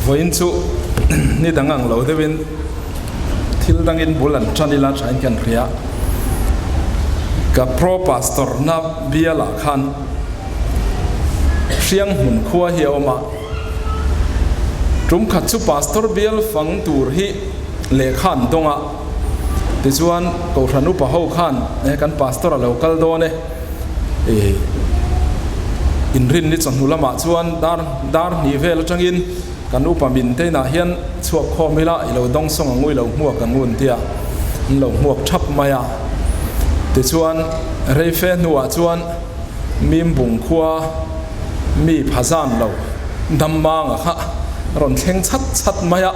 Vawiin chu ni dang ang lo deuhin thil dangin bul an tan ila thain kan hria. Ka pro pastor na bialah khan hriang hmun khua hi a awm a. Tum khat chu pastor bial fang tur hi lehkha an dawng a. Tichuan Kohhran upa ho khan e kan pastor a lo kal dawn e. Ih inrinni chawhnu lamah chuan dar dar hnih vel atangin kan upa min te inah hian chhuak khawm ila i lo dawng sawng ang u i lo hmuak ang u an ti a, an lo hmuak thap mai a. Tichuan reife hnuah chuan Mimbung khua mi phazan lo Dammanga kha rawn thleng chhat chhat mai a,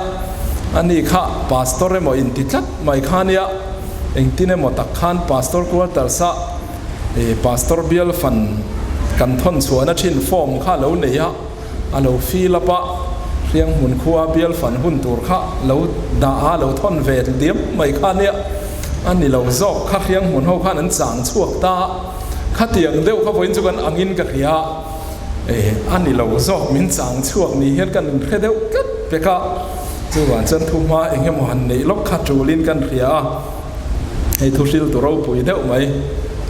ani kha pastor emaw inti tlat mai kha nia. Engtin emaw tak khan Pastor Quarters a Pastor bial fan kan thawn chhuahna thin form kha lo nei a, a lo fill up a, Hrianghmun khua bial fan hun tur kha lo dah a, lo thawn ve diam mai kha nia, a ni lo zawk kha Hrianghmun ho khan an chang chhuak ta a, khatiang deuh kha vawiin chu kan angin ka hria a, a ni lo zawk min chang chhuak ni hian kan inhre deuh tlat pek a. Chuvang chuan thu hma eng emaw han neih lawk kha tulin kan hria a, hei thu hriltu ropui deuh mai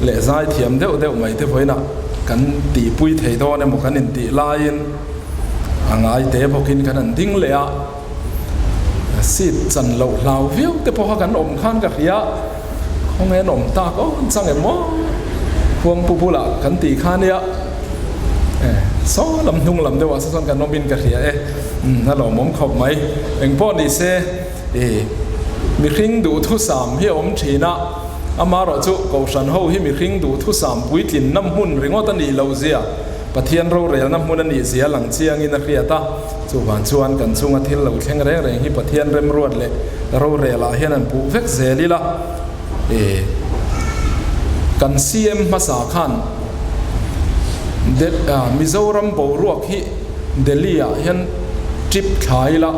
leh zai thiam deuh deuh mai te vawiinah kan tihpui thei dawn emaw kan intih laiin a ngai te bawkin kan han ding leh a, seat chan loh hlau viau te pawh kha kan awm khan ka hria, khawnge an awm tak aw an chang em aw khuangpu bulah kan tih kha nia saw lam hnung lam deuhah saw chuan kan awmin ka hria e. Umm a lawmawm khawp mai. Engpawh ni se i mihring duhthusam hi a awm thin a, amaherawh chu Kohhran ho hi mihring duhthusam puitlinna hmun ringawt a nih loh zia, Pathian rorelna hmun a nih zia lang chiangin a hriat a, chuvang chuan kan chunga thil lo thleng reng reng hi Pathian remruat leh rorelah hian an puh vek zel ila. I kan CM hmasa khan Mizoram boruak hi Delhi ah hian trip thla ila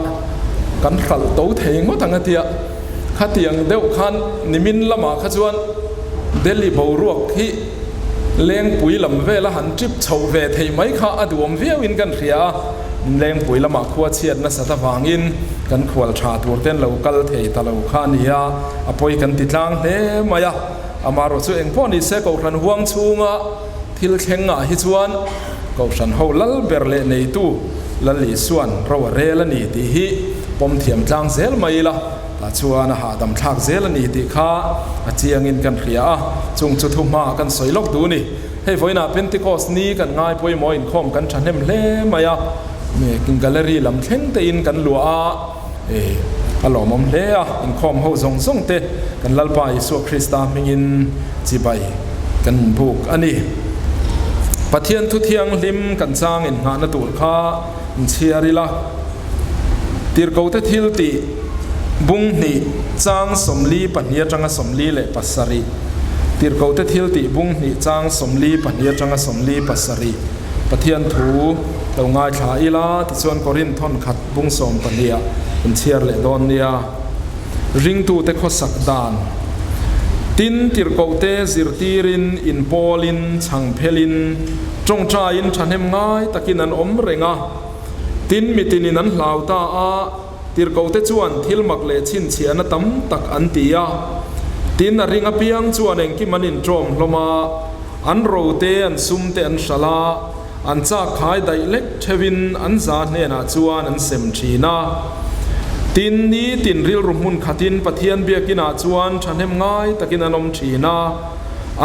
kan hralh to thei ngawt ang a tia, khatiang deuh khan nimin lamah kha chuan Delhi boruak hi Lengpui lam vela han trip chhoh ve theih mai kha a duhawm viau in kan hria a, Lengpui lamah khua chhiat nasat avangin kan khual tha tur ten lo kal thei ta lo kha a ni a, a pawi kan ti tlang hle mai a, amaherawh chu engpawh ni se Kohhran huang chhunga thil thleng ah hi chuan Kohhran ho lal ber leh neitu Lal Isua'n ro a rel a ni tih hi pawm thiam tlang zel mai ila, tah chuan a hahdam thlak zel a ni tih kha a chiangin kan hria a, chung chu thuhma kan sawi lawk duh ni. Hei vawiinah Pentecost ni kan ngai pawimawh inkhawm kan thahnem hle mai a, gallery lam thleng tein kan luah a, a lawmawm hle a, inkhawm ho zawng zawng te kan Lalpa Isua Krista hmingin chibai kan inbuk a ni. Pathian thu thianghlim kan chang inngahna tur kha inchhiar ila, Tirhkote thil tih bung hnih chang 42 atanga 47, Tirhkote thil tih bung hnih chang 42 atanga 47, Pathian thu lo ngaithla ila tichuan Korinth thawn khat bung 12 ah kan chhiar leh dawn nia. Ringtute khawsak dan tin tirhkohte zirtirin inpawlin chhangphelin tawngtaiin thahnem ngai takin an awm reng a. Tin mitinin an hlau ta a, tirhkohte chuan thil mak leh chhinchhiahna tam tak an ti a. Tin a ring apiang chuan engkim an inṭawm hlawm a. An rote, an sumte an hralh a, an chak khai daih lek theuhin an za hnenah chuan an sem thin a. Tin, nitin rilru hmun khatin Pathian biakinah chuan thahnem ngai takin an awm thin a.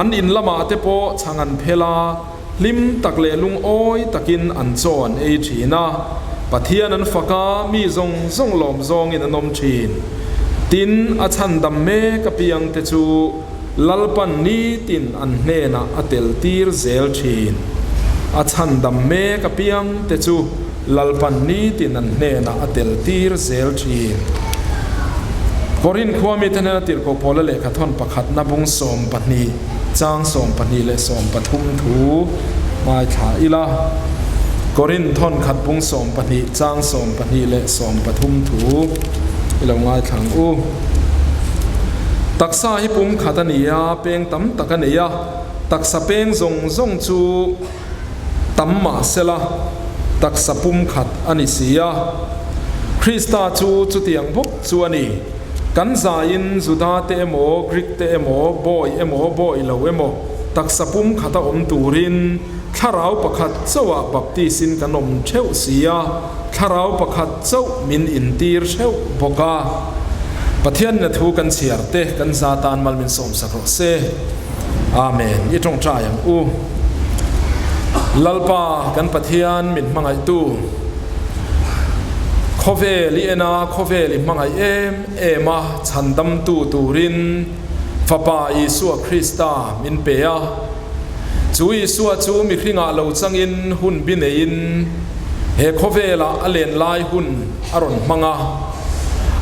An in lamah te pawh chhang an phel a, hlim tak leh lungawi takin an chaw an ei thin a. Pathian an fak a, mi zawng zawng lawm zawngin an awm thin. Tin, a chhandam mek apiangte chu Lalpan nitin an hnenah a tel tir zel thin. A chhandam mek apiang te chu Lalpan nitin an hnenah a tel tir zel thin. Korin khua mite hnena tirhkoh Paula lehkhathawn pakhatna bung 12, chang 12 leh 13 thu ngaithla ila. Korin thawn khat bung 12, chang 12 leh 13 thu i lo ngaithla ang u. Taksa hi pum khat a ni a, peng tam tak a nei a, taksa peng zawng zawng chu tam mah sela taksa pum khat a ni si a. Krista chu chutiang bawk chu a ni. Kan zaiin Juda te emaw, Grik te emaw, bawi emaw, bawi lo emaw, taksa pum khata awm turin Thlarau pakhat chauhah baptisin kan awm theuh si a, Thlarau pakhat chauh min intir theuh bawk a. Pathian na thu kan chhiar te kan za tan mal min sawmsak rawh se. Amen. I tawngtai ang u. Lalpa kan Pathian min hmangaihtu, khawvel i en a, khawvel i hmangaih em em a, chhandamtu turin Fapa Isua Krista min pe a. Chu Isua chu mihringah lo changin hun bi neiin he khawvelah a len lai hun a rawn hmang a.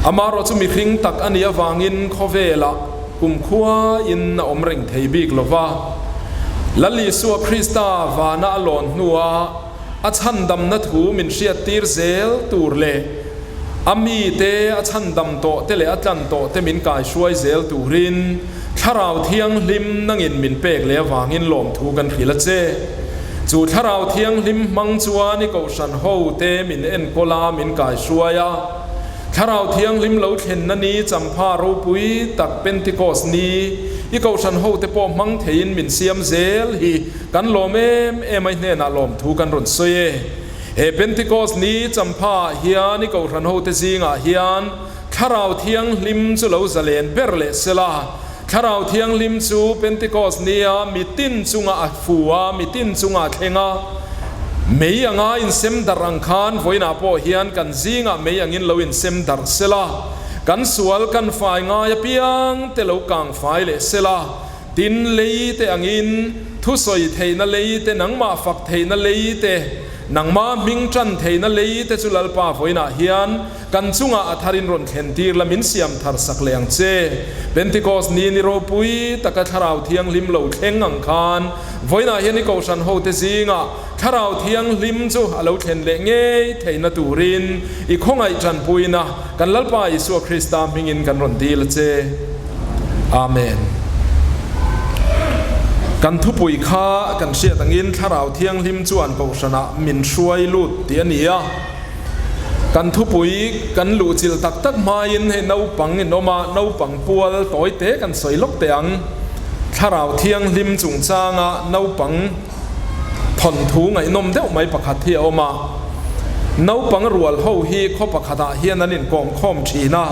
Amaherawh chu mihring tak a nih avangin khawvelah kumkhuain a awm reng thei bik lo va. Lal Isua Krista vana a lawn hnua a chhandamna thu min hriattir zel tur leh a mite a chhandam tawh te leh a tlan tawh te min kaihruai zel turin Thlarau Thianghlim nangin min pek leh avangin lawmthu kan hrilh a che. Chu Thlarau Thianghlim hmang chuan i Kohhran ho te min enkawl a, min kaihruai a. Thlarau Thianghlim lo thlenna ni champha ropui tak Pentecost ni i Kohhran ho te pawh hmang theiin min siam zel hi kan lawm em em a, i hnenah lawmthu kan rawn sawi e. He Pentecost ni champha ah hian i Kohhran ho te zingah hian Thlarau Thianghlim chu lo zalen ber leh sela, Thlarau Thianghlim chu Pentecost nia mitin chunga a fu a, mitin chunga a thleng a, mei anga insem darh ang khan vawiinah pawh hian kan zingah mei angin lo insem darh sela, kan sual kan fai ngai apiang te lo kang fai leh sela, tin lei te angin thusawi theihna lei te nangmah fak theihna lei te nangmah hming tan theihna lei te chu Lalpa vawiinah hian Kan chungah a tharin rawn thlen tir la min siam thar sak leh ang che. Pentecost ni ni ropui taka Thlarau Thianghlim lo thleng ang khan vawiinah hian i Kohhran hote zingah Thlarau Thianghlim chu a lo thlen leh ngei theihna turin i khawngaih tanpuina kan Lalpa Isua Krista hmingin kan rawn dil a che. Amen. Kan thupui kha kan hriat angin Thlarau Thianghlim chuan Kohhranah min hruai lut tih a ni a. Kan thupui kan luhchilh tak tak hmain hei naupang in awm a, naupang pual tawi te kan sawi lawk teh ang. Thlarau Thianghlim chungchanga naupang thawnthu ngaihnawm deuh mai pakhat hi a awm a. Naupang rual ho hi khaw pakhatah hian an inkawm khawm thin a,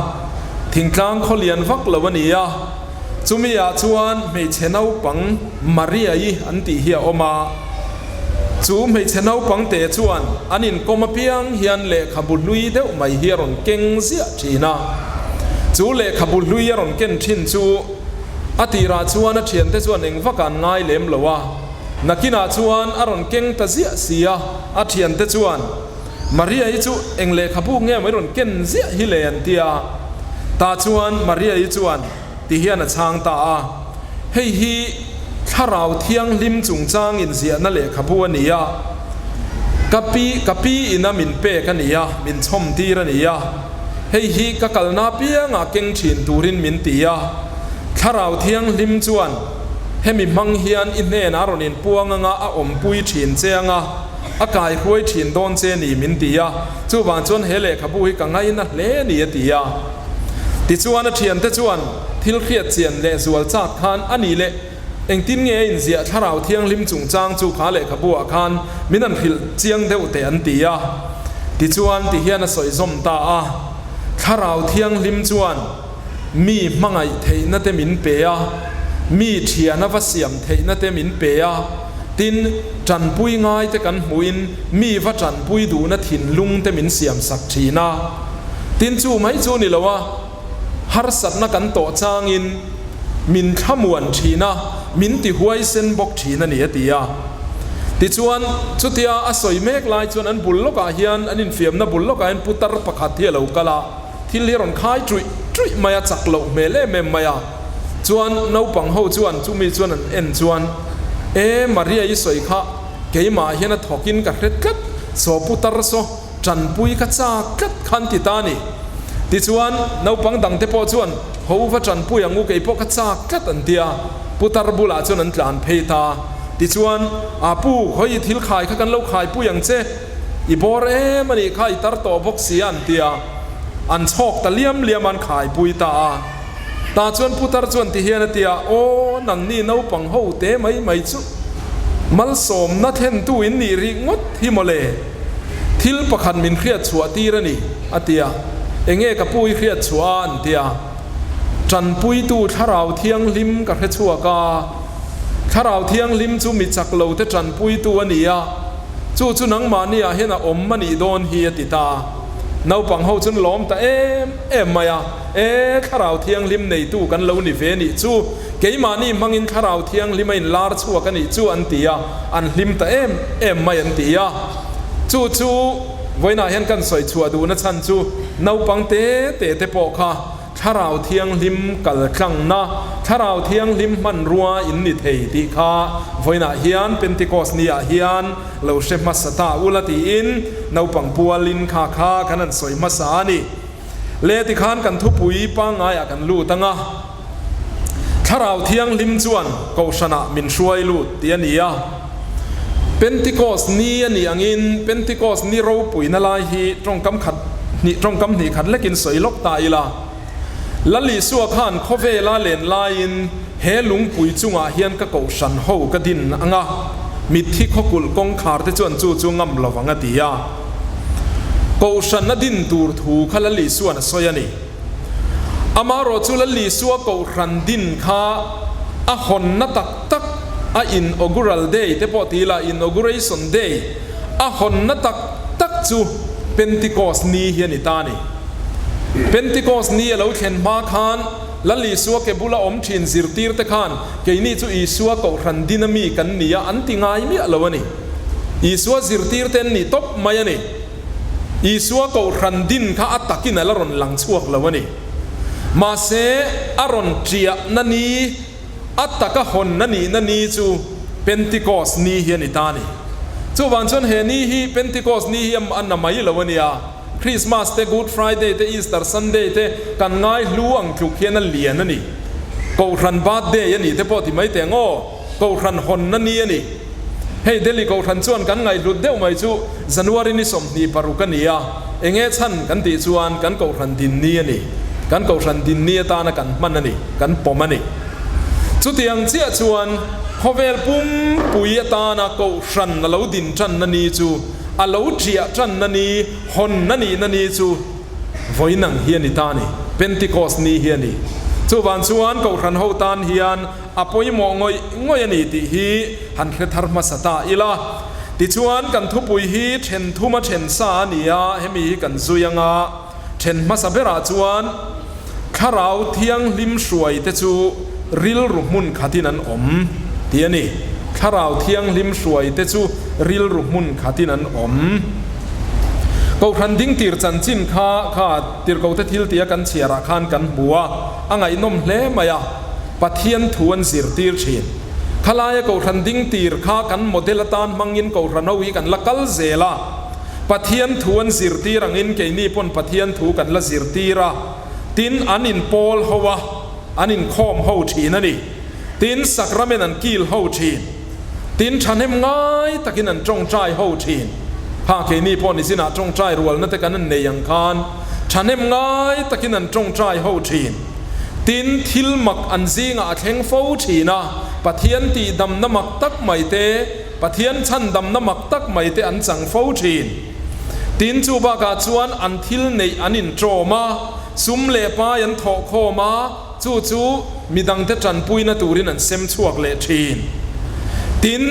thingtlang khaw lian vak lo a ni a. Chumi ah chuan hmeichhe naupang Maria-i an tih hi a awm a. Chu hmeichhe naupang te chuan an inkawm apiang hian lehkhabu hlui deuh mai hi a rawn keng ziah thin a. Chu lehkhabu hlui a rawn ken thin chu a tirah chuan a thiante chuan eng vak an ngai lem lo a. Nakinah chuan a rawn keng ta ziah si a, a thiante chuan, Maria-i chu eng lehkhabu nge maw i rawn ken ziah hi le an ti a. Tah chuan Maria-i chuan, Ti hian a chhang ta a, Hei hi Thlarau Thianghlim chungchang inziahna lehkhabu a ni a, ka pi ka pi ina min pek a ni a, min chhawmtir a ni a, hei hi ka kalna apiangah keng thin turin min ti a. Thlarau Thianghlim chuan hemi hmang hian i hnenah a rawn inpuang anga a awmpui thin che anga a kaihruai thin dawn che ni min ti a, chuvang chuan he lehkhabu hi ka ngaina hle ni a ti a. Tichuan a thiante chuan thil hriat chian leh zual chak khan a nih leh engtin nge a inziah Thlarau Thianghlim chungchang chu kha lehkhabu ah khan min an hrilh chiang deuh teh an ti a. Tichuan ti hian a sawi zawm ta a, Thlarau Thianghlim chuan mi hmangaih theihna te min pe a, mi thiana va siam theihna te min pe a, tin tanpui ngai te kan hmuhin mi va tanpui duhna thinlung te min siam sak thin a. Tin chu mai chu ni lo a, harsatna kan tawh changin min thlamuan thin a, min ti huaisen bawk thin a ni a ti a. Tichuan, chutia a sawi mek lai chuan an bul lawkah hian, an infiamna bul lawkah hian putar pakhat hi a lo kal a, thil hi a rawn khai truih truih mai a, chak loh hmel em em mai a. Chuan naupang ho chuan chumi chuan an en chuan, E Maria i sawi kha keimah hian a thawkin ka hre tlat, saw putar saw, Tanpui ka chak tlat khan ti ta a ni. Tichuan, naupang dangte pawh chuan, Ho va tanpui ang u, kei pawh ka chak tlat an ti a. Putar bulah chuan an tlan phei ta. Tichuan, A pu, khawi i thil khai kha kan lo khaipui ang che. I bawr em a nih kha, i tar tawh bawk si a an ti a. An chhawk ta liam liam a, an khaipui ta a. Tah chuan putar chuan ti hian a ti a, Aw, nangni naupang ho te mai mai chu malsawmna thlentu in nih rih ngawt hi mawle. Thil pakhat min hriat chhuah tir a ni, a ti a. Enge ka pu i hriat chhuah a? an ti a. Tanpuitu Thlarau Thianghlim ka hre chhuak a. Thlarau Thianghlim chu mi chak lo te tanpuitu a ni a, chu chu nangmahni ah hian a awm a nih dawn hi, a ti ta. Naupang ho chuan lawm ta em em mai a, E, Thlarau Thianghlim neitu kan lo ni ve nih chu, keimahni hmangin Thlarau Thianghlim a inlar chhuak a nih chu an ti a, an hlim ta em em mai an ti a. Chu chu vawiinah hian kan sawi chhuah duhna chhan chu naupang te te te pawh kha Thlarau Thianghlim kal tlangna, Thlarau Thianghlim hmanrua in ni thei tih kha vawiinah hian Pentecost ni ah hian lo hre hmasa ta ula tiin naupang pualin kha kha kan han sawi hmasa a ni. Le tikhan kan thupui pangngaiah kan lut ang a, Thlarau Thianghlim chuan Kohhranah min hruai lut tih a ni a. Pentecost ni a nih angin Pentecost ni ropuina lai hi tawngkam khat hnih tawngkam hnih khat lekin sawi lawk ta ila. Lal Isua khan khawvela len laiin he lungpui chungah hian ka Kohhran ho ka din ang a, mitthi khawkulh kawngkhar te chuan chu chu ngam lo ang a ti a. Kohhran a din tur thu kha Lal Isua'n a sawi a ni. Amaherawh chu Lal Isua Kohhran din kha a hawnna tak tak, a inaugural day te pawh ti ila inauguration day, a hawnna tak tak chu Pentecost ni hi a ni ta a ni. Pentecost ni a lo thlen hma khan Lal Isua ke bula awm thin zirtir te khan keini chu Isua Kohhran din a mi kan ni a an ti ngai miah lo a ni. Isua zirtir te an ni tawp mai a ni. Isua Kohhran din kha a takin a la rawn lang chhuak lo a ni. Mahse, a rawn ṭiahna ni, a taka hawnna nihna ni chu Pentecost ni hi a ni ta a ni. Chuvang chuan he ni hi Pentecost ni hi a na mai lo a nia. Christmas te, Good Friday te, Easter Sunday te kan ngai hlu ang tluk hian a lian a ni. Kohhran birthday a nih te pawh ti mai teh ang aw. Kohhran hawnna ni a ni. Hei Delhi Kohhran chuan kan ngaihhlut deuh mai chu January ni 26 a ni a, enge chhan kan tih chuan kan Kohhran din ni a ni. Kan Kohhran din ni atana kan hman a ni, kan pawm a ni. Chutiang chiah chuan khawvel pumpui atana Kohhran a lo din tanna ni chu, a lo ṭiah tanna ni, hawnna nihna ni chu vawiin ang hi a ni ta a ni, Pentecost ni hi a ni. Chuvang chuan Kohhran ho tan hian A pawimawh ngawih ngawih a ni tih hi han hre thar hmasa ta ila. Tichuan, kan thupui hi then thuma then sa a ni a, hemi hi kan zui anga then hmasa berah chuan Thlarau Thianghlim hruaite chu rilru hmun khatin an awm tih a ni. Thlarau Thianghlim hruaite chu rilru hmun khatin an awm. Kohhran dingtir chanchin kha kha Tirhkote thiltia kan chhiarah khan kan hmu a, a ngaihnawm hle mai a. Pathian thu an zirtir thin. Khalaia Kohhran ding tir kha kan model atan hmangin Kohhran ho hi kan la kal zel a. Pathian thu an zirtir angin keini pawn Pathian thu kan la zirtir a. Tin, an inpawl ho a, an inkhawm ho thin a ni. Tin, sakramen an kil ho thin. Tin, thahnem ngai takin an tawngtai ho thin. Kha keini pawh nizinah tawngtai rualna te kan an nei ang khan thahnem ngai takin an tawngtai ho thin. Tin, thil mak an zingah a thleng fo thin a, Pathian tihdamna mak tak mai te, Pathian chhandamna mak tak mai te an chang fo thin. Tin, chu bakah chuan an thil neih an inṭawm a, sum leh pai an thawh khawm a, chu chu midangte tanpuina turin an sem chhuak leh thin. Tin,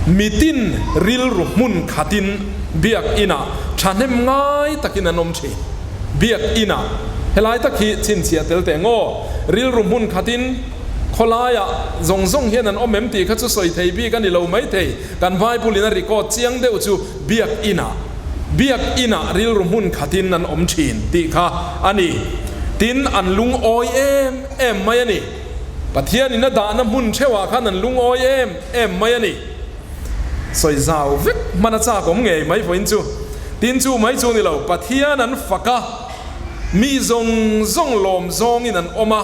mitin rilru hmun khatin biakinah thahnem ngai takin an awm thin. Biak inah helai tak hi chhinchhiah tel teh ngaw, rilru hmun khatin khawlaiah zawng zawng hian an awm em tih kha chu sawi thei bik a ni lo maithei. Kan Bible in a record chiang deuh chu biak inah, biak inah rilru hmun khatin an awm thin tih kha a ni. Tin, an lungawi em em mai a ni. Pathianin a dahna hmun theuhah khan an lungawi em em mai a ni. Sawi zau vek hman a chak awm ngei mai vawiin chu. Tin chu mai chu ni lo, Pathian an fak a, mi zawng zawng lawm zawngin an awm a,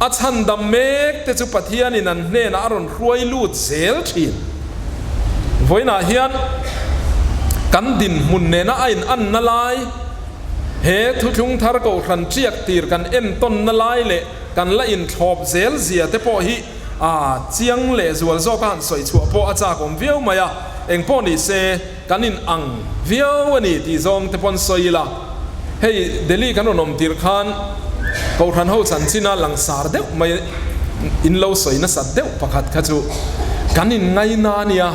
a chhandam mek te chu Pathianin an hnenah a rawn hruai lut zel thin. Vawiinah hian kan dinhmun nena a inanna lai. He thuthlung thar kohhran ṭiak tir kan entawnna lai leh kan la inthlawp zel zia te pawh hi a chiang leh zual zawk a han sawi chhuah pawh a chak awm viau mai a, engpawh ni se kan in ang viau a ni tih zawng te pawn sawi ila. Hei Delhi kan rawn awm tirh khan kohhran ho chanchin a langsar deuh mai in lo sawi nasat deuh pakhat kha chu kan in ngaina a nia.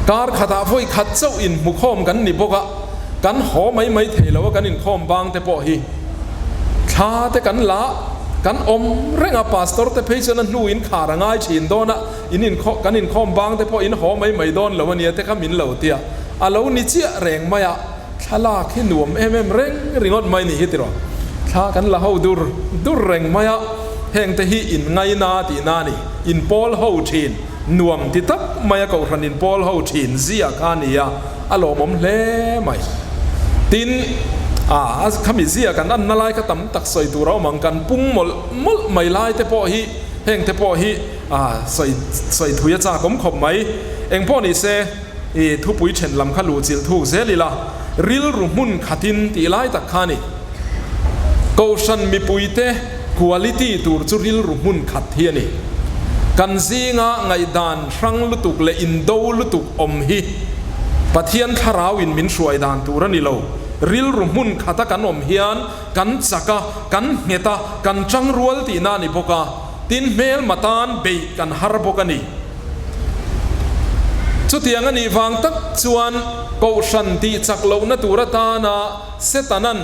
Kar khatah vawi khat chauh inhmukhawm kan ni bawk a, kan haw mai mai thei lo a kan inkhawm bang te pawh hi thla te kan la kan awm reng a, pastor te phei chuan a hnu in khar a ngai thin dawn a, in inkhawm kan inkhawm bang te pawh in haw mai mai dawn lo a nia te kha min lo tia a lo ni chiah reng mai a, thlalak hi nuam em em reng ringawt mai ni hi tiraw thla kan la ho dur dur reng mai a, heng te hi in ngaina tihna a ni, in pawl ho thin. Nuam ti tak mai a kohhran in pawl ho thin zia kha a ni a, a lawmawm hle mai. Tin, a khami zia kan anna lai kha tam tak sawi tur a awm ang, kan pung mawlh mawlh mai lai te pawh hi heng te pawh hi a sawi sawi thui a chak awm khawp mai. Eng pawh ni se, i thupui then lam kha luh chilh thuk zel ila, rilru hmun khatin tih lai tak kha a ni. Kohhran mipuite quality tur chu rilru hmun khat hi a ni. Kan zinga ngaihdan hrang lutuk leh indo lutuk awm hi Pathian thlarauin min hruai dan tur a ni lo. Rilru hmun khata kan awm hian kan chak a, kan nghet a, kan tangrual tihna a ni bawk a, tin hmelma tan beih kan har bawk a ni. Chutiang a nih vang tak chuan Kohhran tih chak lohna tur atana Setanan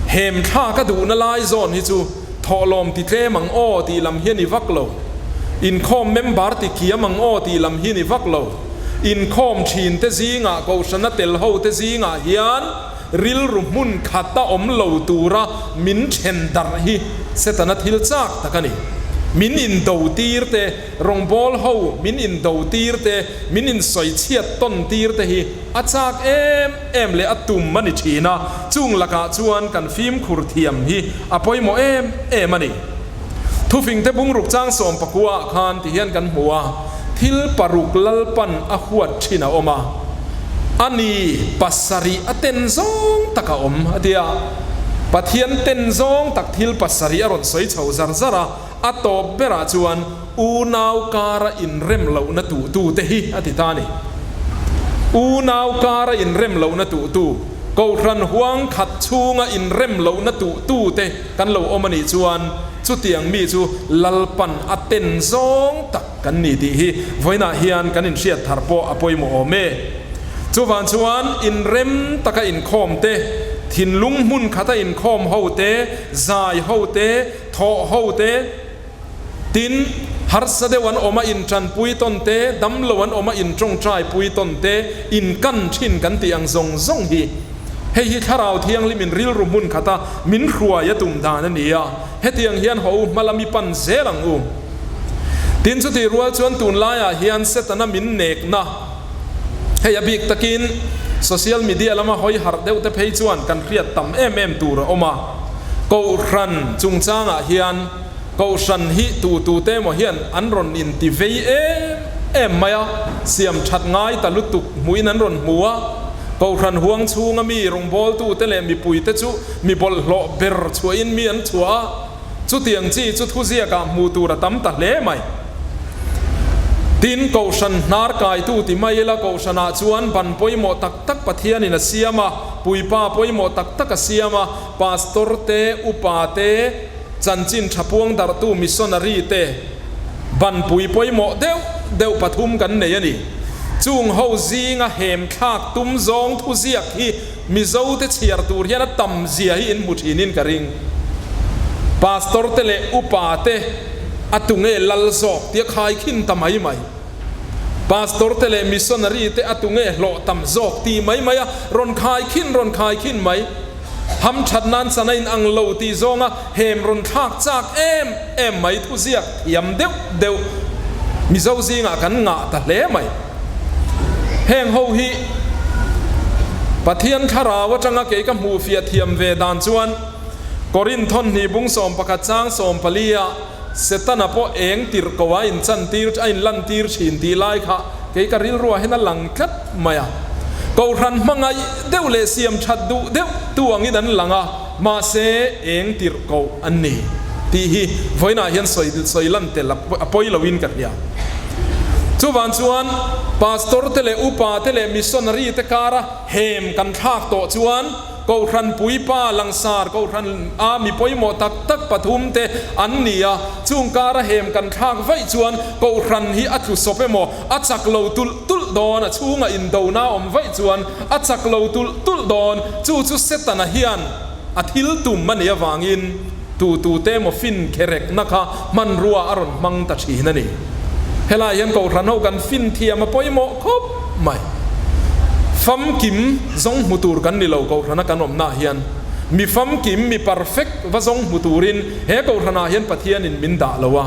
hem thla ka duhna lai zawn hi chu thawhlawm ti tlem ang aw tih lam hi a ni vak lo. Inkhawm member ti kiam ang aw tih lam hi a ni vak lo. Inkhawm thin te zingah, Kohhrana tel ho te zingah hian rilru hmun khat a awm lo tura min then darh hi Setana thil chak tak a ni. Min indo tir te, rawngbawl ho min indo tir te, min insawi chhiat tawn tir te hi A chak em em leh a tum a ni thin a, chung lakah chuan kan fimkhur thiam hi a pawimawh em em a ni. Thufingte bungruk chang 14 ah khan ti hian kan hmu a, thil paruk Lalpan a huat thin a awm a, a ni pasarih a ten zawng tak a awm a ti a, Pathian ten zawng tak thil pasarih a rawn sawi chho zar zar a, a tawp berah chuan Unau kara inrem lohna tuhtute hi a ti ta a ni. Unau kara inrem lohna tuhtu, Kohhran huang khat chhunga inrem lohna tuhtute kan lo awm a nih chuan chutiang mi chu Lalpan a ten zawng tak kan ni tih hi vawiinah hian kan inhriat thar pawh a pawimawh awm e. Chuvang chuan inrem taka inkhawm te, thinlung hmun khata inkhawm ho te, zai ho te, thawh ho te, Tin, harsa deuh an awm a inṭanpui tawn te, damlo an awm a inṭawngṭaipui tawn te, inkan ṭhin kan tih ang zawng zawng hi. Hei hi Thlarau Thianghlimin rilru hmun khata min hruai a tum dan a ni a, hetiang hian haw u hma lam i pan zel ang u. Tin, chutih rual chuan tunlaiah hian Setana min nekna, hei a bik takin social media lama hawi harh deuh te phei chuan kan hriat tam em em tur a awm a, Kohhran chungchangah hian, Kohhran hi tu tute emaw hian an rawn inti vei em em mai a, siam that ngai ta lutuk hmuhin an rawn hmu a. Kohhran huang chhunga mi rawngbawltute leh mipuite chu mi bawlhhlawh ber chhuahin mi an chhuah a, chutiang chi chu thuziakah hmuh tur a tam ta hle mai. Tin, Kohhran hnar kaitu ti mai ila Kohhranah chuan ban pawimawh tak tak Pathianin a siam a, puipa pawimawh tak tak a siam a, Pastor te, upa te, Chanchin tha puang darhtu missionary te banpui pawimawh deuh deuh pathum kan nei a ni. Chung ho zinga hem thlak tum zawng thuziak hi Mizo te chhiar tur hian a tam zia hi in hmu thinin ka ring. Pastor te leh upa te a tunge lal zawk tia khai khin ta mai mai. Pastor te leh missionary te a tunge hlawh tam zawk ti mai mai a rawn khai khin rawn khai khin mai. Hamthat nan chan a inang lo tih zawnga hem rawn thlak chak em em mai thuziak thiam deuh deuh Mizo zingah kan ngah ta hle mai. Heng ho hi Pathian thlarau atanga kei ka hmuh fiah thiam ve dan chuan Korinth thawhnih bung 11 chang 14 ah Setana pawh eng tirh ko a inchantir a inlantir thin tih lai kha kei ka rilruah hian a lang tlat mai a. Kohhran hmangaih deuh leh siam that duh deuh tu angin an lang a, mahse eng tirh koh an ni tih hi vawiinah hian sawi sawi lan tel a pawi loin ka hria. Chuvang chuan Pastor te leh Upa te leh Missionary te kara hem kan thlak tawh chuan Kohhran puipa langsar Kohhran a mi pawimawh tak tak pathum te an ni a, chung kara hem kan thlak vaih chuan Kohhran hi a tlu sawp emaw a chak lo tulh tulh dawn, a chhunga indona awm vaih chuan a chak lo tulh tulh dawn, chu chu Setana hian a thil tum a nih avangin tu tu te emaw fin kherekna kha hmanrua a rawn hmang ta thin a ni. Helai hian Kohhran ho kan fin thiam a pawimawh khawp mai. Famkim zawng hmu tur kan ni lo Kohhrana kan awmnaah hian. Mi famkim, mi perfect va zawng hmu turin he Kohhranah hian Pathianin min dah lo a.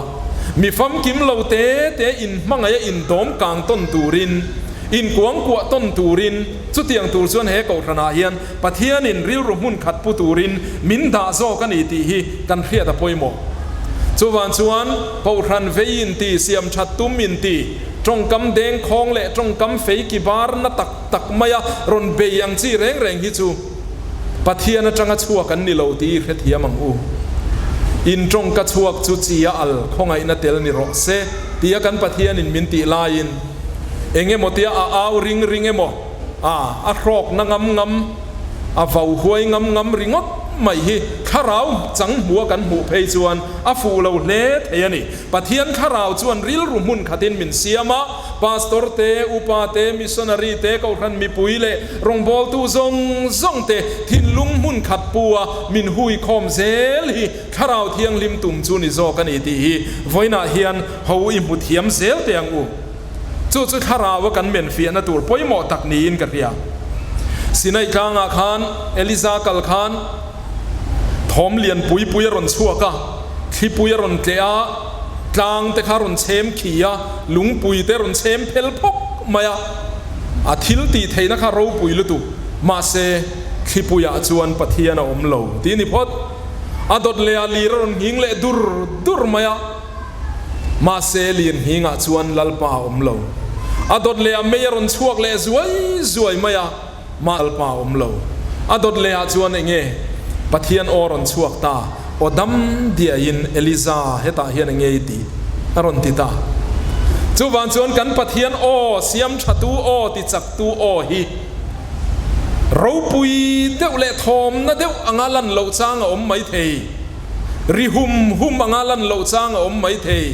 Mi famkim lo te te inhmangaih a indawm kang tawn turin, inkuangkuah tawn turin, chutiang tur chuan he Kohhranah hian Pathianin rilru hmun khat pu turin min dah zawk a ni tih hi kan hriat a pawimawh. Chuvang chuan Kohhran vei inti, siam that tum inti, tawngkam dengkhawng leh tawngkam fei ki bar na tak tak maia rawn bei ang chi reng reng hi chu Pathian atanga chhuak an ni lo tih i hrethiam ang u. In tawngka chhuak chu chi a al khawngaihna tel ni rawh se tia kan Pathianin min tih laiin eng emaw tia a au ring ring emaw, A, a hrawkna ngam ngam, a vau huai ngam ngam ringawt mai hi thlarau chang hmua kan hmuh phei chuan a fuh lo hle thei a ni. Pathian thlarau chuan rilru hmun khatin min siam a, Pastor te, Upa te, Missionary te, Kohhran mipui leh rawngbawltu zawng zawng te thinlung hmun khat pu a min hui khawm zel hi thlarau thianghlim tum chu ni zawk a ni tih hi vawiinah hian ho i hmu thiam zel teh ang u. Chu chu thlarau a kan men fiahna tur pawimawh tak niin ka hria. Sinai tlangah khan Eliza kal khan thawm lian pui pui a rawn chhuak a, thlipui a rawn tleh a, tlang te kha a rawn chhem khi a, lungpui te a rawn chhem phel phawk mai a, a thil tih theihna kha ropui lutuk. Mahse, thlipuiah chuan Pathian a awm lo tih ni phawt. A dawt leh a lir a rawn nghing leh dur dur mai a. Mahse, Lirnghingah chuan Lalpa a awm lo. A dawt leh ah mei a rawn chhuak leh zuai zuai mai a, mah Lalpa a awm lo. A dawt leh ah chuan enge Pathian aw a rawn chhuak ta, aw dam diaiin Eliza hetah hian enge i tih? a rawn ti ta. Chuvang chuan kan Pathian aw, siam thatu aw, ti chaktu aw hi ropui deuh leh thawmna deuh anga lan loh chang a awm maithei. Ri hum hum anga lan loh chang a awm mai thei.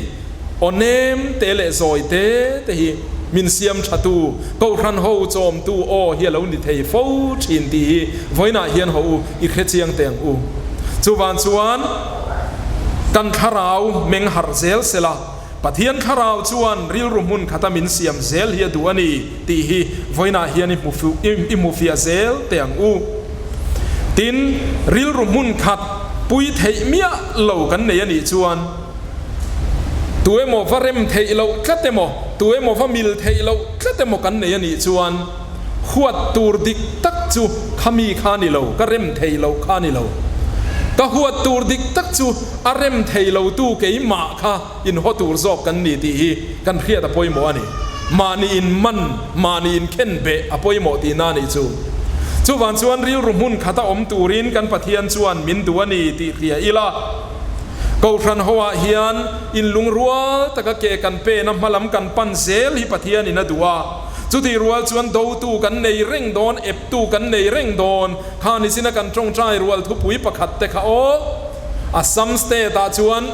Aw nem te leh zawi te te hi min siam thatu, Kohhran ho chawmtu aw hi a lo ni thei fo thin tih hi vawiinah hian haw u i hre chiang teh ang u. Chuvang chuan kan thlarau meng harh zel sela, Pathian thlarau chuan rilru hmun khata min siam zel hi a duh a ni tih hi vawiinah hian i hmu i hmu fiah zel teh ang u. Tin, rilru hmun khat pui theih miah lo kan nei a nih chuan tu emaw va rem theih loh tlat emaw, tu emaw va mil theih loh tlat emaw kan nei a nih chuan Huat tur dik tak chu kha mi kha ni lo, ka rem thei lo kha ni lo. Ka huat tur dik tak chu a rem thei lo tu keimah kha inhaw tur zawk kan ni tih hi kan hriat a pawimawh a ni. Mahni in man, mahni in khen beh a pawimawh tihna a nih chu. Chuvang chuan rilru hmun khata awm turin kan Pathian chuan min duh a ni tih hria ila. Kohhran hoah hian inlungrual taka ke kan pena hmalam kan pan zel hi Pathianin a duh a. Chutih rual chuan dotu kan nei reng dawn, eptu kan nei reng dawn. Kha nichina kan tawngtai rual thupui pakhat te kha aw, Assam state ah chuan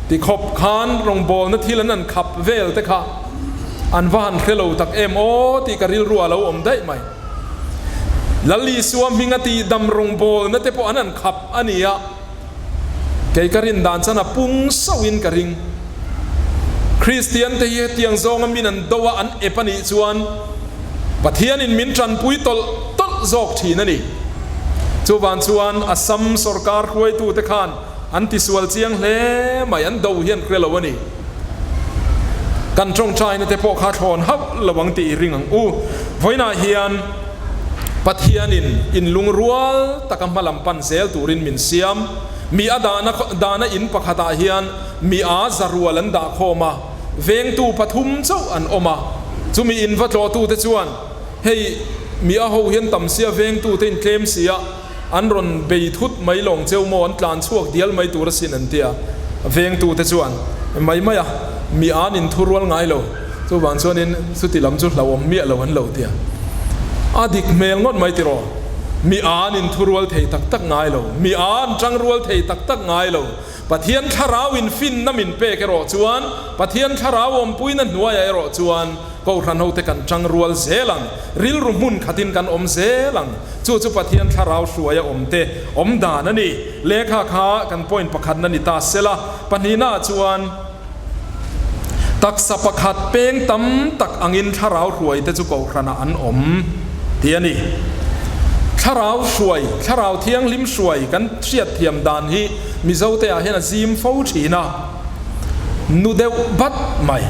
tikhawp khan rawngbawlna thil an han khap vel te kha an va han hre lo tak em aw tih ka rilru a lo awm daih mai. Lal Isua hminga tihdam rawngbawlna te pawh an han khap a ni a. Kei ka rin dan chuan a pung sauhin ka ring. Kristian te hi hetiang zawnga min an do a, an ep a nih chuan Pathianin min tanpui tawlh tawlh zawk thin a ni. Chuvang chuan Assam sorkar hruaitute khan an tisual chiang hle mai, an do hi an hre lo a ni. Kan tawngtaina te pawh kha thlawn hauh lo ang tih i ring ang u. Vawiinah hian Pathianin inlungrual taka hmalam pan zel turin min siam. Mi a dahna dahna in pakhatah hian mi a zarual an dah khawm a, vengtu pathum chauh an awm a. Chumi in va tlawhtute chuan, Hei. Mi a ho hian tam sia vengtute in tlem sia an rawn bei thut mai lawng cheu maw an tlan chhuak dial mai tur asin an ti a. Vengtute chuan mai mai a mi an in thu rual ngai lo chuvang chuanin chuti lam chu hlauhawm miah lo an lo ti a. A dik hmel ngawt mai tiraw mi an in thu rual thei tak tak ngai lo mi an tang rual thei tak tak ngai lo. Pathian thlarau in finna min pek erawh chuan Pathian thlarau awmpuina hnuaiah erawh chuan Kohhran hote kan tang rual zel ang, rilru hmun khatin kan awm zel ang. Chu chu Pathian thlarau hruaia awmte awm dan a ni. Lehkha kha kan point pakhatna ni ta sela, pahnihnaah chuan taksa pakhat peng tam tak angin thlarau hruaite chu Kohhranah an awm tih a ni. Thlarau hruai, Thlarau Thianghlim hruai kan hriatthiam dan hi Mizoteah hian a zim fo thin a. Nu deuh bat mai,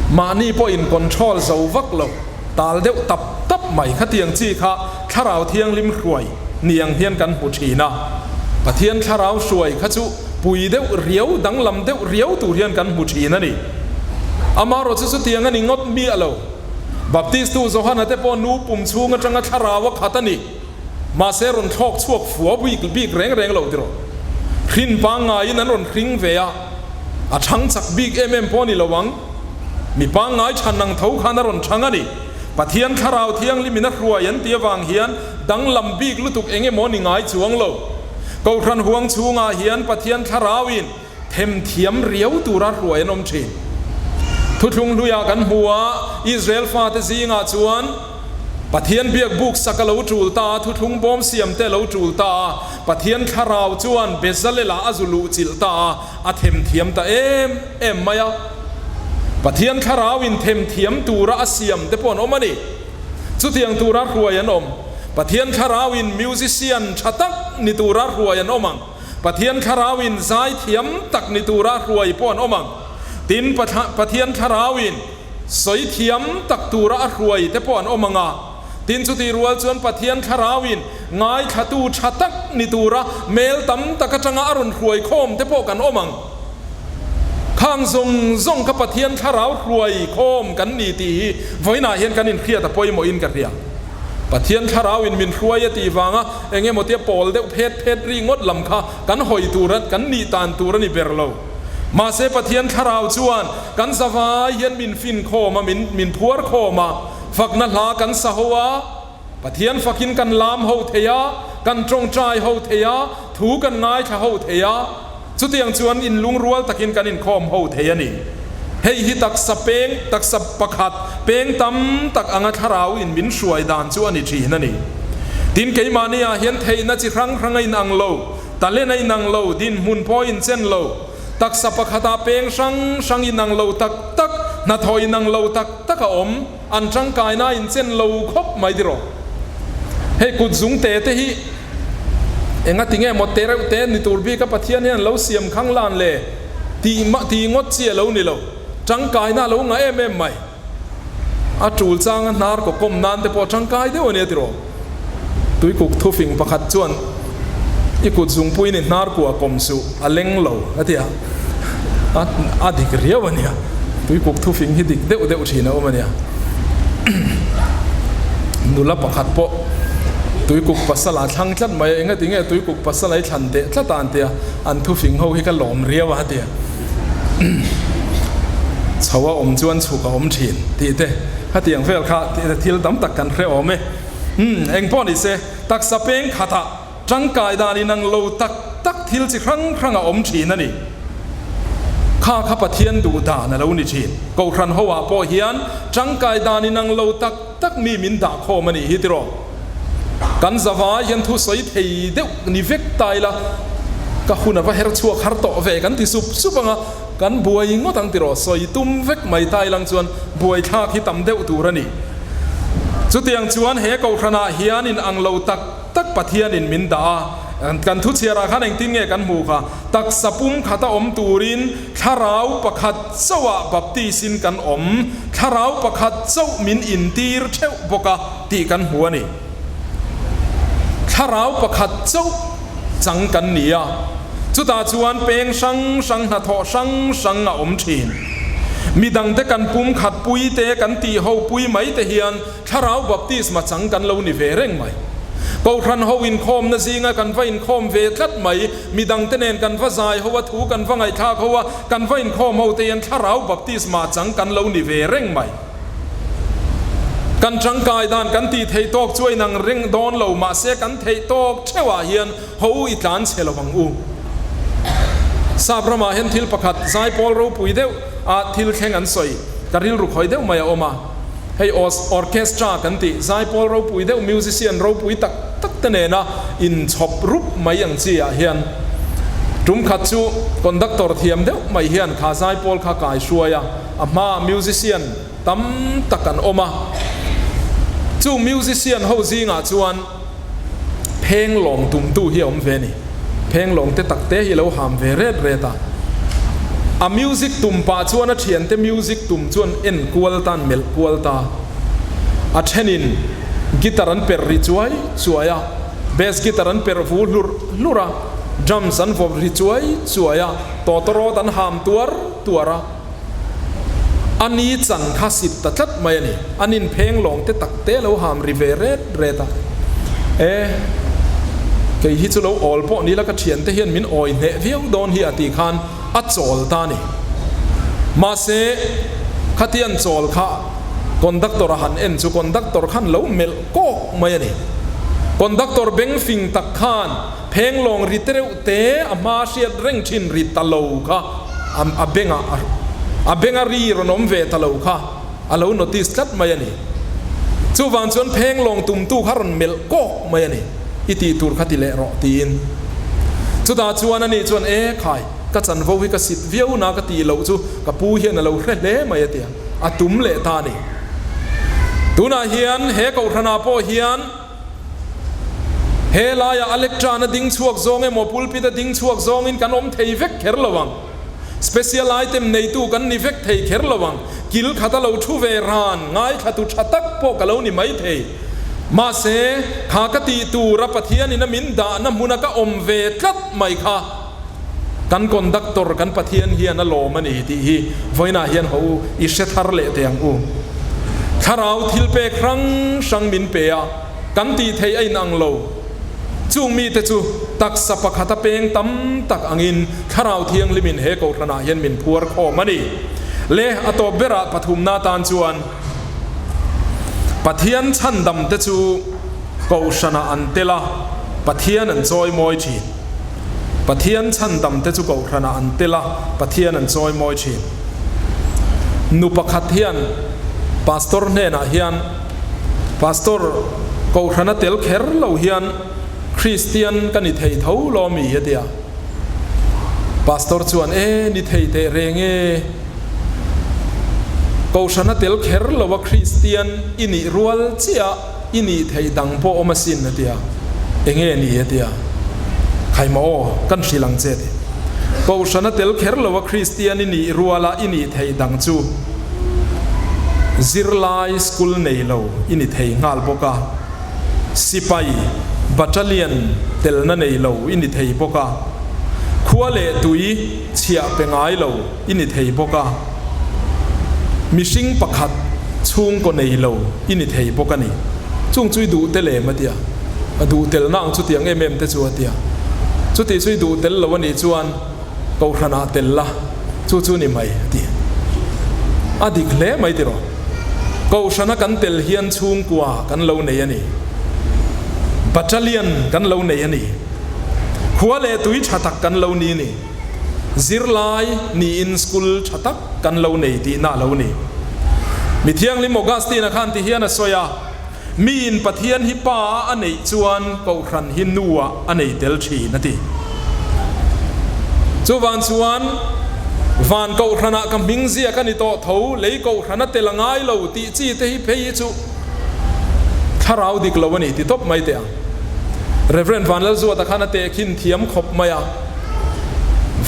mahni pawh in control zo vak lo, tal deuh tap tap mai khatiang chi kha Thlarau Thianghlim hruai ni ang hian kan hmu thin a. Pathian Thlarau hruai kha chu pui deuh riau, danglam deuh riau tur hian kan hmu thin a ni. Amaherawh chu chutiang a ni ngawt miah lo. Baptistu Johana te pawh nu pum chhung atanga Thlarau a khat a ni. Mahse rawn thlawk chhuak fua bik bik reng reng lo tiraw. Hrin pangngaiin an rawn hring ve a, a chhang chak bik em em pawh a ni lo ang. Mi pangngai chhan ang tho khan a rawn chhang a ni. Pathian Thlarau Thianghlimin a hruai an tih avang hian danglam bik lutuk eng emaw ni ngai chuang lo. Kohhran huang chhungah hian Pathian Thlarauin themthiam riau tura hruai an awm thin. Thuthlung hluiah kan hmu a, Israel fate zingah chuan Pathian biak buk sak a lo tul ta a, thuthlung bawm siam te a lo tul ta a, Pathian thlarau chuan Bezalela a zu luh chilh ta a, a themthiam ta em em mai a. Pathian thlarau in themthiam tura a siam te pawh an awm a ni. Chutiang tura hruai an awm. Pathian thlarau in musician tha tak ni tura hruai an awm ang. Pathian thlarauin zaithiam tak ni tura hruai pawh an awm ang. Tin, Pathian thlarauin sawi thiam tak tura a hruai te pawh an awm ang a. Tin, chutih rual chuan Pathian thlarauin ngaithlatu tha tak ni tura mel tam tak atanga a rawn hruai khawm te pawh kan awm ang. Khang zawng zawng kha Pathian thlarau hruai khawm kan ni tih hi vawiinah hian kan inhriat a pawimawhin ka hria. Pathian thlarauin min hruai a tih vanga eng emaw tia pawl deuh phet phet ri ngawt lam kha kan hawi tur a, kan nih tan tur a ni ber lo. Mahse Pathian thlarau chuan kan zavai hian min fin khawm a, min min phuar khawm a, fakna hla kan sa ho a, Pathian fakin kan lam ho thei a, kan tawngtai ho thei a, thu kan ngaithla ho thei a, Chutiang chuan inlungrual takin kan inkhawm ho thei a ni. Hei hi taksa peng, taksa pakhat, peng tam tak anga thlarau in min hruai dan chu a ni thin a ni. Tin, keimahni ah hian theihna chi hrang hrang a inang lo, talent a inang lo, dinhmun pawh a inchen lo. Taksa pakhatah peng hrang hrang inang lo tak tak, hnathawh inang lo tak tak a awm, an tangkaina a inchen lo khawp mai tiraw. Hei kut zung te te hi Enga ti nge maw te reuh te ni tur bik a Pathian hian lo siam khang lan le tih mah tih ngawt chi a lo ni lo. Tangkaina a lo ngah em em mai. A tul chang a hnar kaw kawm nan te pawh tangkai deuh a nia tiraw. Tuikuk thufing pakhat chuan i kut zungpui ni hnar kua kawm suh a leng lo a ti a. A a dik riau a nia. Tuikuk thufing hi dik deuh deuh thin a awm a nia. Nula pakhat pawh Tuikuk pasal a thlang tlat mai a, engati nge Tuikuk pasal a i thlan teh tlat a an ti a, an thufing ho hi ka lawm riau a ti a. Chho a awm chuan chhuk a awm thin tih te khatiang vel kha thil tam tak kan hre awm e. Umm engpawh ni se taksa peng khatah Tangkai dan inang lo tak tak thil chi hrang hrang a awm thin a ni. Kha kha Pathian duh dan a lo ni thin. Kohhran ho ah pawh hian tangkai dan inang lo tak tak mi min dah khawm a nih hi tiraw. Kan zavai hian thu sawi thei deuh ni vek ta ila ka hun a va her chhuak har tawh ve kan ti sup sup ang a, kan buai ngawt ang tiraw. Sawi tum vek mai ta ilang chuan buaithlak hi tam deuh tur a ni. Chutiang chuan he kohhranah hian inang lo tak. Tak Pathianin min dah a, kan thuchhiarah khan engtin nge kan hmuh kha? Taksa pum khata awm turin thlarau pakhat chauhah baptis-in kan awm, thlarau pakhat chauh min intir theuh bawk a tih kan hmu a ni. Thlarau pakhat chauh chang kan ni a, chutah chuan peng hrang hrang hnathawh hrang hrang a awm thin. Midangte kan pumkhat pui te, kan tih ho pui mai te hian Thlarau baptisma chang kan lo ni ve reng mai. Kohhran ho inkhawmna zinga kan va inkhawm ve tlat mai, midangte nen kan va zai ho a, thu kan va ngaihthlak ho a, kan va inkhawm ho te hian Thlarau baptisma chang kan lo ni ve reng mai. Kan tangkai dan kan tih theih tawk chu a inang reng dawn lo, mahse kan theih tawk theuhah hian ho i tlan chhe lo ang u. Sap ramah hian thil pakhat zaipawl ropui deuh a thil thleng an sawi, ka rilru khawi deuh mai a awm a. Hei orchestra kan tih, zaipawl ropui deuh musician ropui tak tak te nena inchhawp rup mai ang chi ah hian tum khat chu conductor thiam deuh mai hian kha zaipawl kha kai hruai a, a hmaah musician tam tak an awm a. Chung musician ho zingah chuan phenglawng tumtu hi a awm ve a ni. Phenglawng te tak te hi a lo ham ve ret ret a. A music tum pah chuan a thiante music tum chuan en kual ta, an melh kual ta. A thenin guitar an perh ri chuai chuai a, bass guitar an perh vu hlurh hlurh a, drums an vawp ri chuai chuai a, tawtawrawt an ham tuar tuar a. A ni chan kha sit ta tlat mai a ni. An inpheng lawng te tak te lo ham ri ve ret ret a. E, kei hi chu lo awl pawh ni la ka thiante hian min awi hneh viau dawn hi a tih khan a chawl ta a ni. Mahse, khatian chawl kha conductor a han en chu conductor khan lo melh kawk mai a ni. Conductor beng fing tak khan Phenglawng ri tereuh te a hma hriat reng thin ri ta lo kha a bengah a benga ri rawn awm ve ta lo kha a lo notice tlat mai a ni. Chuvang chuan phenglawng tumtu kha rawn melh kawk mai a ni, i tih tur kha ti leh rawh tiin. Chutah chuan ani chuan e khai, ka chanvo hi ka sit viau na ka tih loh chu ka pu hian a lo hre hle mai a ti a, a tum leh ta a ni. Tunah hian he kohhranah pawh hian. He laiah a lectern a ding chhuak zawng emaw pulpit a ding chhuak zawngin kan awm thei vek kher lo ang. Special item neitu kan ni vek thei kher lo ang. Kil khat a lo thu ve ran, ngaithlatu tha tak pawh ka lo ni mai thei. Mahse, kha ka tih tura Pathianin a min dahna hmuna ka awm ve tlat mai kha kan conductor kan Pathian hian a lawm a ni tih hi vawiinah hian haw u i hre thar leh teh ang u. Thlarau thilpek hrang hrang min pe a, kan tih theih a inang lo. Chung mite chu taksa pakhata peng tam tak angin Thlarau Thianghlimin he kohhranah hian min phuar khawm a ni. Le a tawp berah pathumna atan chuan Pathian chhandamte chu kohhranah an tel a, Pathian an chawimawi thin. Pathian chhandamte chu kohhranah an tel a, Pathian an chawimawi thin. Nu pakhat hian Pastor hnenah hian, Pastor, kohhrana tel kher lo hian Kristian ka ni thei tho lo mi? a ti a. Pastor chuan, E, ni thei teh reng e. Kohhrana tel kher lo a Kristian i nih rual chiah. I nih theih dang pawh awm asin a ti a, enge ni a ti a, Khaima aw, kan hrilh ang che a ti. Kohhran a tel kher lo a Kristian i nih ruala i nih theih dang chu zirlai school nei lo i ni thei nghal bawk a, sipai battalion telna nei lo i ni thei bawk a, khua leh tui chhiah pe ngai lo i ni thei bawk a, mihring pakhat chhungkaw nei lo i ni thei bawk a ni. Chung chu i duh tel em? a ti a. A duh tel na ang chutiang em em te chu a ti a. Chuti chu i duh tel lo a nih chuan Kohhranah tel la, chu chu ni mai a ti. A dik hle mai tiraw? Kohhrana kan tel hian chhungkua kan lo nei a ni. Battalion kan lo nei a ni. Khua leh tui tha tak kan lo ni a ni. Zirlai niin school tha tak kan lo nei tihna a lo ni. Mi Thianghlim Augustine-a khan ti hian a sawi a, Miin Pathian hi Pa a a neih chuan Kohhran hi Nu ah a nei tel thin a ti. Chuvang chuan van Kohhranah ka hming ziak a ni tawh tho, lei Kohhran a tel a ngai lo tih chi te hi phei hi chu thlarau dik lo a ni ti tawp mai teh ang. Rev. Vanlalzuata khan a tehkhin thiam khawp mai a.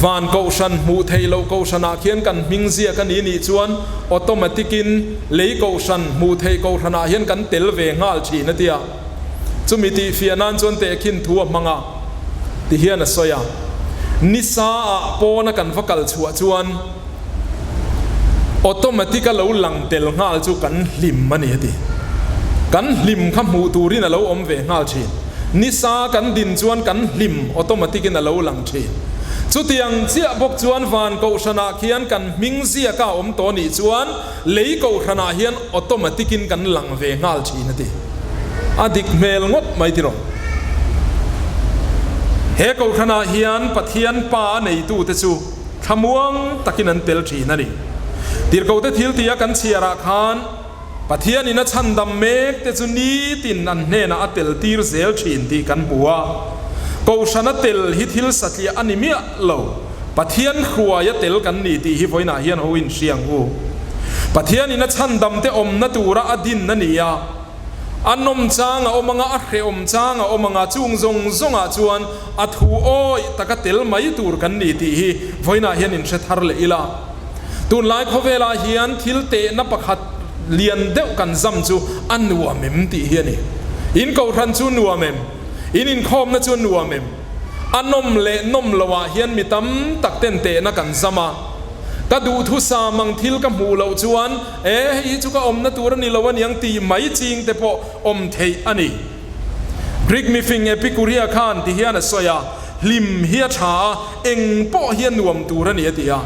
Van Kohhran hmuh theih loh Kohhranah khian kan hming ziak a ni nih chuan automatic in lei Kohhran hmuh theih Kohhranah hian kan tel ve nghal thin a ti a. Chumi tihfiah nan chuan tehkhin thu a hmang a ti hian a sawi a. Nisa ah pawna kan va kal chhuah chuan. Automatic a lo lang tel nghal chu kan hlim a ni a ti. Kan hlim kha hmuh turin a lo awm ve nghal thin. Nisa kan din chuan kan hlim automatic in a lo lang thin. Chutiang chiah bawk chuan van kohhranah khian kan hming ziaka a awm tawh nih chuan lei kohhranah hian automatic in kan lang ve nghal thin a ti. A dik hmel ngawt mai tiraw. He kohhranah hian Pathian Pa a neitute chu thlamuang takin an tel thin a ni. Tirhkohte thil tia kan chhiarah khan Pathianin a chhandam mek te chu nitin an hnenah a tel tir zel thin tih kan hmu a. Kohhrana tel hi thil satliah a ni miah lo. Pathian hruaia tel kan ni tih hi vawiinah hian ho inhriang u. Pathianin a chhandam te awmna tura a din a ni a. A nawm chang a awm anga, a hrehawm chang a awm anga, chung zawng zawngah chuan a thu awih taka tel mai tur kan ni tih hi vawiinah hian inhre thar leh ila. Tunlai khawvelah hian thil tehna pakhat lian deuh kan zam chu a nuam em tih hi a ni. In kohhran chu nuam em? In inkhawmna chu nuam em? A nawm leh nawm loah hian mi tam tak ten tehna kan zam a. Ka duhthusam ang thil ka hmuh loh chuan E, hei hi chu ka awmna tur a ni lo aniang tih mai ching te pawh awm theih a ni. Greek mifing Epikuria khan ti hian a sawi a, Hlim hi a tha a, eng pawh hi a nuam tur a ni a ti a.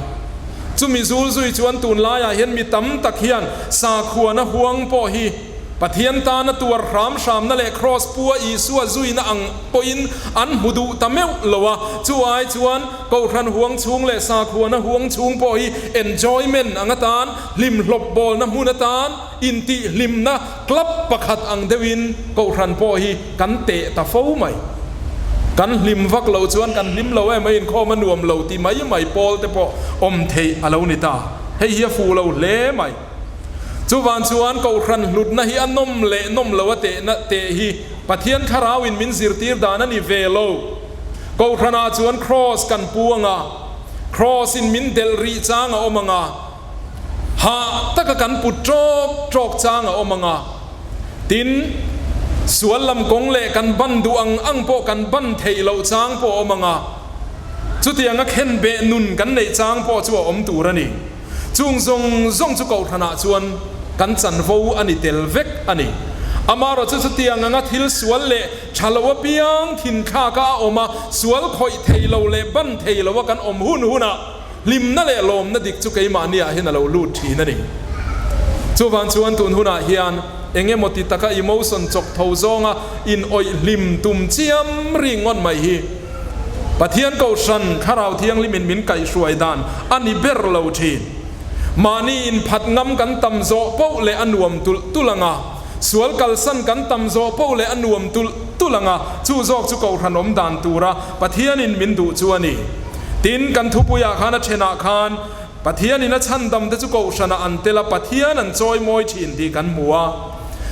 Chumi zul zui chuan tunlaiah hian mi tam tak hian sakhuana huang pawh hi Pathian tana tuar hram hramna leh Kraws pua Isua zuina ang pawhin an hmu duh ta meuh lo a, chu ai chuan Kohhran huang chhung leh sakhuana huang chhung pawh hi enjoyment ang atan, hlimhlawp bawlna hmun atan, intihhlimna club pakhat ang deuhin Kohhran pawh hi kan teh ta fo mai. Kan hlim vak loh chuan kan hlim lo em a, inkhawm a nuam lo ti mai mai pawl te pawh awm theih a lo ni ta. Hei hi a fuh lo hle mai. Chuvang chuan Kohhran hlutna hi a nawm leh nawm lo a tehna teh hi Pathian Thlarauin min zirtir dan a ni ve lo. Kohhranah chuan Kraws kan pu ang a, Kraws in min delh rih chang a awm ang a, hah taka kan put tawk tawk chang a awm ang a, tin, sual lam kawng leh kan ban duh ang ang pawh kan ban theih loh chang pawh a awm ang a, chutianga khenbeh nun kan neih chang pawh chu a awm tur a ni. Chung zawng zawng chu Kohhranah chuan kan chanvo a ni tel vek a ni. Amaherawhchu chutiang anga thil sual leh tha lo apiang thinthlaka a awm a, sual khawih thei lo leh ban thei lo a kan awm hun hunah hlimna leh lawmna dik chu keimahniah hian a lo lut thin a ni. Chuvang chuan tun hunah hian eng emaw ti taka emotion chawk tho zawnga in awih hlim tum chiam ringawt mai hi Pathian Kohhran Thlarau Thianghlimin min kaihhruai dan a ni ber lo thin. Mahni inphat ngam kan tam zawh poh leh a nuam tulh tulh ang a, sual kalsan kan tam zawh poh leh a nuam tulh tulh ang a, chu zawk chu Kohhran awm dan tura Pathianin min duh chu a ni. Tin, kan thupuiah khan a thenah khan Pathianin a chhandamte chu Kohhranah an tel a, Pathian an chawimawi thin tih kan hmu a.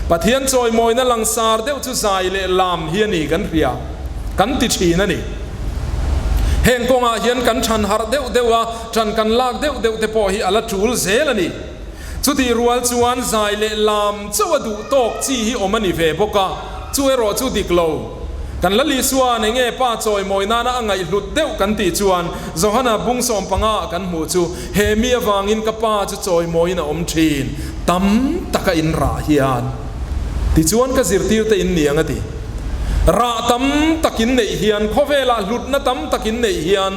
Pathian chawimawina langsar deuh chu zai leh lam hi a ni kan hria, kan ti thin a ni. Heng kawngah hian kan than harh deuh deuh a, tan kan lak deuh deuh te pawh hi a la tul zel a ni. Chutih rual chuan zai leh lam chauh a duh tawk chi hi awm a ni ve bawk a, chu erawh chu dik lo. Kan la Lisuan enge pa chawimawi nana a ngaihhlut deuh kan tih chuan Johana bung sawmpanga ah kan hmuh chu he mi avangin ka pa chu chawimawiin a awm thin, tam taka in rah hian tichuan ka zirtirte in ni ang a ti. Rah tam tak in neih hian khawvelah hlutna tam tak in neih hian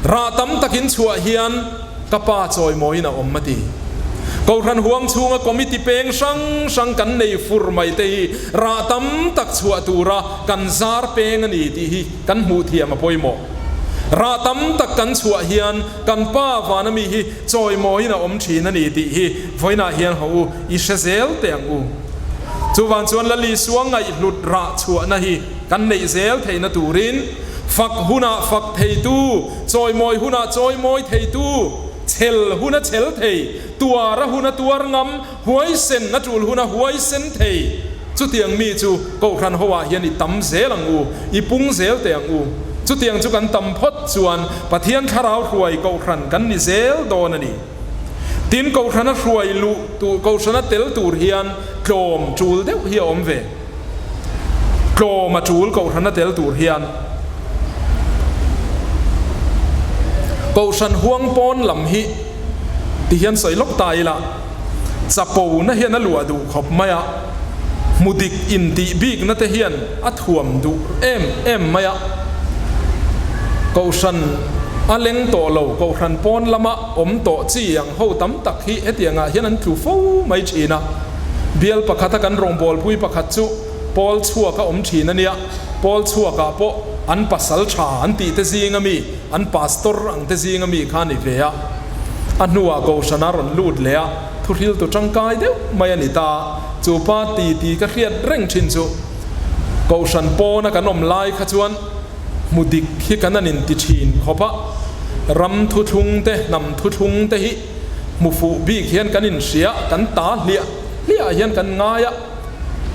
Rah tam takin chhuah hian ka pa chawimawiin a awm a ti. Kohhran huang chhunga committee peng hrang hrang kan nei fur mai te hi rah tam tak chhuah tura kan zar peng a ni tih hi kan hmuh thiam a pawimawh. Rah tam tak kan chhuah hian kan pa vana mi hi chawimawiin a awm thin a ni tih hi vawiinah hian haw u i hre zel teh ang u. Chuvang chuan Lalisua ngaihhlut rah chhuahna hi kan neih zel theihna turin, Fak hunah fak theitu, chawimawi hunah chawimawi theitu, chhel huna chhel thei, tuara huna tuar ngam, huaisen a tul huna huaisen thei. Chutiang mi chu Kohhran hoah hian i tam zel ang u, i pung zel teh ang u. Chutiang chu kan tam phawt chuan Pathian Thlarau hruai Kohhran kan ni zel dawn a ni. Tin, Kohhrana hruai luh tur, Kohhrana tel tur hian tlawm tul deuh hi a awm ve. Tlawm a tul Kohhrana tel tur hian Kohhran huang pawn lam hi Ti hian sawi lawk ta ila, chapo na hian a luah duh khawp mai a, hmu dik intih bikna te hian a thuam duh em em mai a. Kohhran a leng tawh lo, kohhran pawn lama awm tawh chi ang ho tam tak hi hetiangah hian an tlu fo mai thin a. Bial pakhata kan rawngbawlpui pakhat chu pawl chhuak a awm thin a nia, pawl chhuakah pawh an pasal tha an tih te zinga mi, an pastor ang te zinga mi kha a ni ve a. A hnuah kohhran a rawn lut leh a, thuhriltu tangkai deuh mai a ni ta. Chu pa ti ti ka hriat reng thin chu kohhran pawna kan awm lai kha chuan hmu dik hi kan an inti thin khawp a, ram thuthlung te, hnam thuthlung te hi hmu fuh bik hian kan inhria, kan ta hliah hliah hian kan ngai a,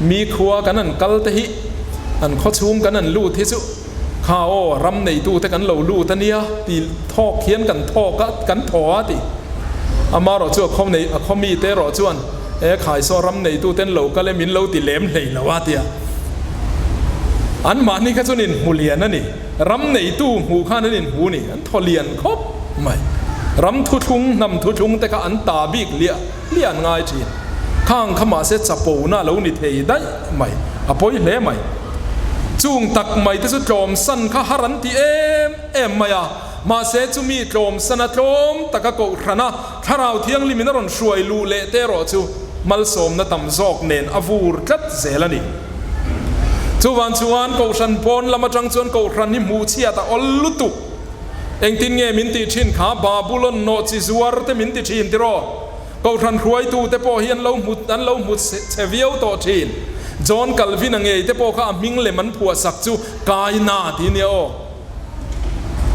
mi khua kan an kal te hi an khawchhung kan an lut hi chu Kha aw, ram neitute kan lo lut a nia ti thawk hian kan thawk a, kan thaw a ti. Amarawh chu a khaw nei, a khaw mite erawh chuan e khaisaw ram neituten lo kal e min lo ti lem hlei lo a tia. Anmahni kha chuan inhmu lian a ni. Ram neitu hmuh khan an inhmu ni, an thaw lian khawp mai. Ram thuthlung, hnam thuthlung te kha an ta bik hliah hliah an ngai thin. Khang kha mahse chapona a lo ni thei daih mai, a pawi hle mai. Chung tak mai te chu tlawmsan kha har an ti em em mai a, mahse chumi tlawmsan a tlawm taka kohhran a Thlarau Thianghlimin a rawn hruai luh leh te erawh chu malsawmna tam zawk nen a vur tlat zel a ni. Chuvang chuan kohhran pawn lam atang chuan kohhran hi hmuh chhiat a awl lutuk. Engtin nge min tih thin kha Babulon nawh chi zuar te min ti thin tiraw? Kohhran hruaitute pawh hi an lo hmu an lo hmu chhe viau tawh thin. John Calvin-a ngei te pawh kha a hming lem an phuah sak chu Kaina tih nia aw.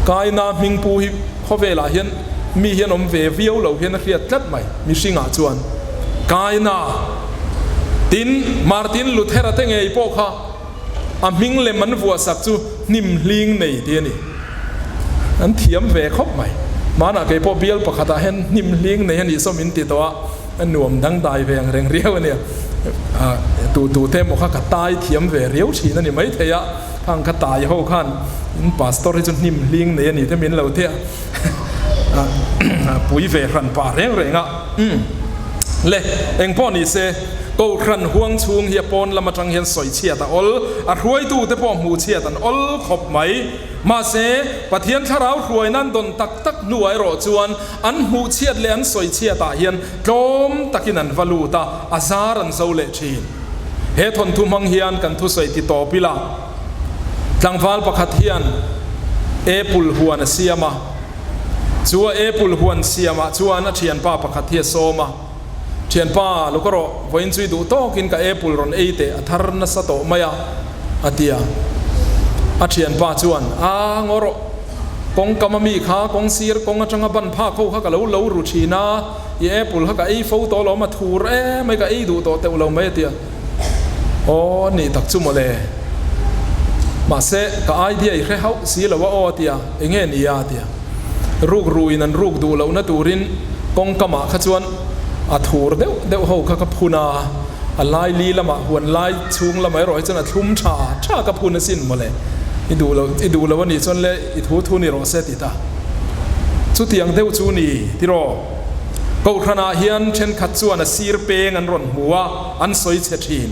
Kaina hming pu hi khawvelah hian mi hian awm ve viau lo hian a hriat tlat mai mihringah chuan. Kaina tin Martin Luther-a te ngei pawh kha a hming lem an vuah sak chu hnim hling nei tih a ni. An thiam ve khawp mai. Hmanah kei pawh bial pakhatah hian hnim hling nei a nih saw min ti tawh a, a nuam dangdai ve ang reng riau a nia. Tu tu te emaw kha ka tai thiam ve riau thin a ni maithei a, khang ka tai ho khan in pastor hi chu hnim hling nei a ni te min lo tia pui ve hran pah reng reng a. Le, engpawh ni se, Kohhran huang chhung hi a pawn lam atang hian sawi chhiat a awl, a hruaitute pawh hmuh chhiat an awl khawp mai. Mahse, Pathian thlarau hruaina an dawn tak tak hnuah erawh chuan an hmuh chhiat leh an sawi chhiatah hian tlawm takin an va lut a, a zar an zo leh thin. He thawnthu hmang hian kan thusawi ti tawp ila, tlangval pakhat hian apple huan a siam a, Chu a apple huan siamah chuan a thianpa pakhat hi a sawm a, Thianpa, lo ka rawh, vawiin chu i duh tawkin ka apple rawn ei teh, a thar nasa tawh mai a, a ti a. A thianpa chuan, A, ngaw rawh, kawng kam a mi kha, kawng sir kawng atanga ban phak ho kha ka lo lo ru thin a, i apple kha ka ei fo tawh alawm, a thur em mai, ka ei duh tawh teuh lo mai, a ti a. Aw nih tak chu mawle. Mahse, ka idea i hre hauh si lo a aw a ti a, enge ni a a ti a. Ruk ruin an ruk duh lohna turin kawngkamah kha chuan a thur deuh deuh ho kha ka phun a, a lai li lamah huan lai chhung lamah erawh hi chuan a thlum tha tha ka phun asin mawle. I duh lo, i duh lo a nih chuan le i thu thu ni rawh se a ti ta. Chutiang deuh chu ni tiraw. Kohhranah hian thenkhat chuan a sir peng an rawn hmu a. An sawi chhe thin.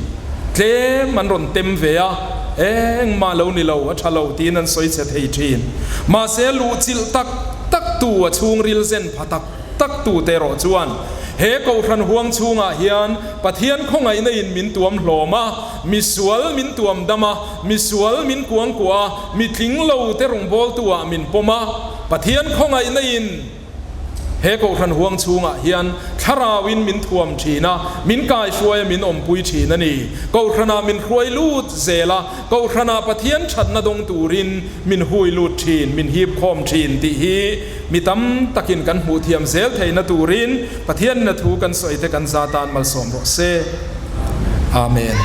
Tlem an rawn tem ve a, engmah lo ni lo, a tha lo tiin an sawi chhe thei thin. Mahse luhchilh tak tak tu, a chhungril zen pha tak tak tu te erawh chuan he Kohhran huang chhungah hian Pathian khawngaihna in min tuam hlawm a, misual min tuam dam a, misual min kuangkuah a, mi tling lo te rawngbawltu ah min pawm a, Pathian khawngaihna in He Kohhran huang chhungah hian Thlarauin min thuam thin a, min kaihruai a, min awmpui thin a ni. Kohhranah min hruai lut zel a, Kohhranah Pathian thatna dawng turin min hui lut thin, min hip khawm thin tih hi mi tam takin kan hmuh thiam zel theihna turin Pathianna thu kan sawi te kan za tan malsawm rawh se. Amen.